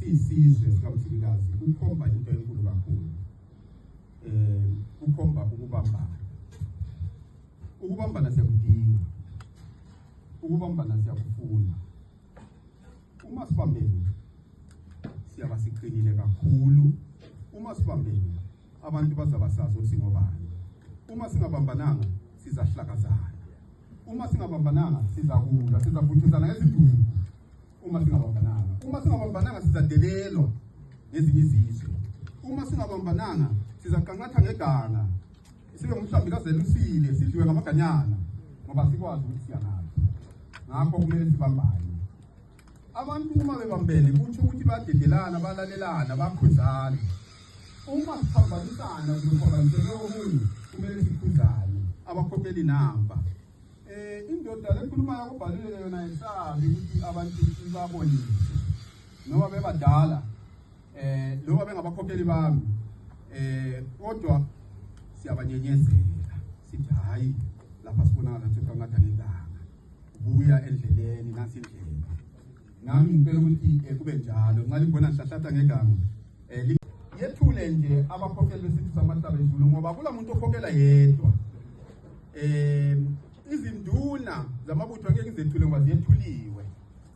siyisizwe sikamthikazi ukhomba into enkulu kakhulu. Ukhomba ukubambana. Ukubambana siyakudinga. Ukubambana siyakufuna. Uma sibambene siyaba siqinile kakhulu. Uma sibambene abantu bazabasazi ukuthi ngobani. Uma singabambananga sizahlakazana. Uma singabambananga sizakula, sizavuthuzana ngezidumo. Uma singabambananga sizadelelwa ngezinye izizwe. Uma singabambananga sizaqanqatha ngeganga. Sibe ngumhlambi kaZelusile sidliwe ngamaganyana ngoba sikwazi ukuthi siyangazi. Ngakho kumele sibambane. Abantu uma bebambene kuthi ukuthi badedelana, balalelana, bakhuzana. Uma siphambanisana kuphambaniseke omunye kumele sikhuzane. Abakhokheli namba. Indoda lekhuluma yakubhalile yona isabi ukuthi abantu babonile. Noma bebadala loba bengabakhokheli bami kodwa siyabanyenyezela sithi hayi lapha sibona ngathi uqanqatha ngeganga buya endleleni nasi indlela nami ngicela ukuthi kube njalo nxa libona sihlahlatha ngeganga yethule nje abakhokheli besithu samahlaba ezulu ngoba kula muntu okhokhela yedwa izinduna zamabutho ngeke ngizethule ngoba ziyethuliwe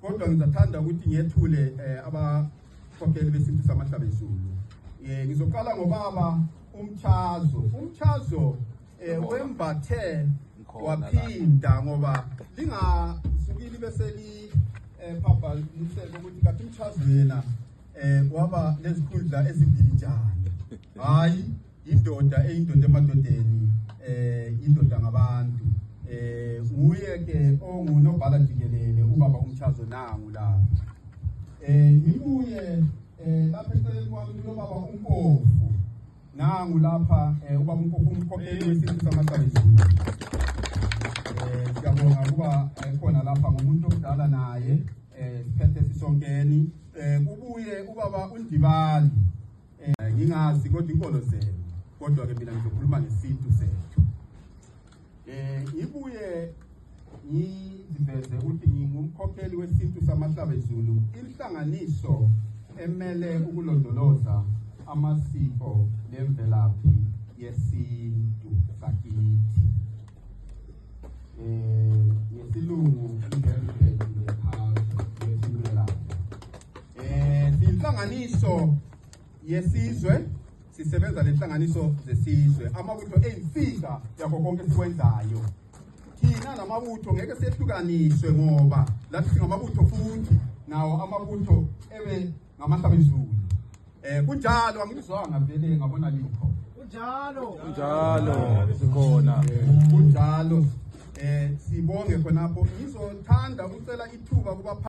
kodwa ngizathanda ukuthi ngiyethule abakhokheli besithu samahlaba ezulu. Ngizoqala ngobaba umchazo wembathe waphinda ngoba lingasukile bese phapha niseke ukuthi kathi umchazo yena waba lezikhundla ezimbili njani. Hayi indoda eyindoda emadodeni indoda ngabantu uye ke ongunobhala jikelele ubaba umchazo nangu la ngibuye lapha eceleni kwami ubaba uNkofu nangu lapha ubaba uNkofu umkhokheli wesizwe samahlaba ezulu. Siyabonga ukuba khona lapha ngomuntu omdala naye siphethe sisonkeni kubuye ubaba uNdibali ngingazi kodwa inkolo zenu kodwa ke mina ngizokhuluma ngesintu sethu. Ngibuye ngiziveze ukuthi ngingumkhokheli wesintu samahlaba ezulu inhlanganiso emele ukulondoloza amasiko nemvelaphi yesintu sakithi. Ngesilungu inhlanganiso yesizwe sisebenza lenhlanganiso zesizwe amabutho eyimfika yakho konke sikwenzayo. Thina namabutho ngeke sehlukaniswe ngoba lathi singamabutho futhi nawo amabutho ebe ngamahlaba ezulu. Kunjalo angizwanga vele ngabona likho. Kunjalo sikhona. Kunjalo sibonge khonapho ngizothanda ukucela ithuba kuba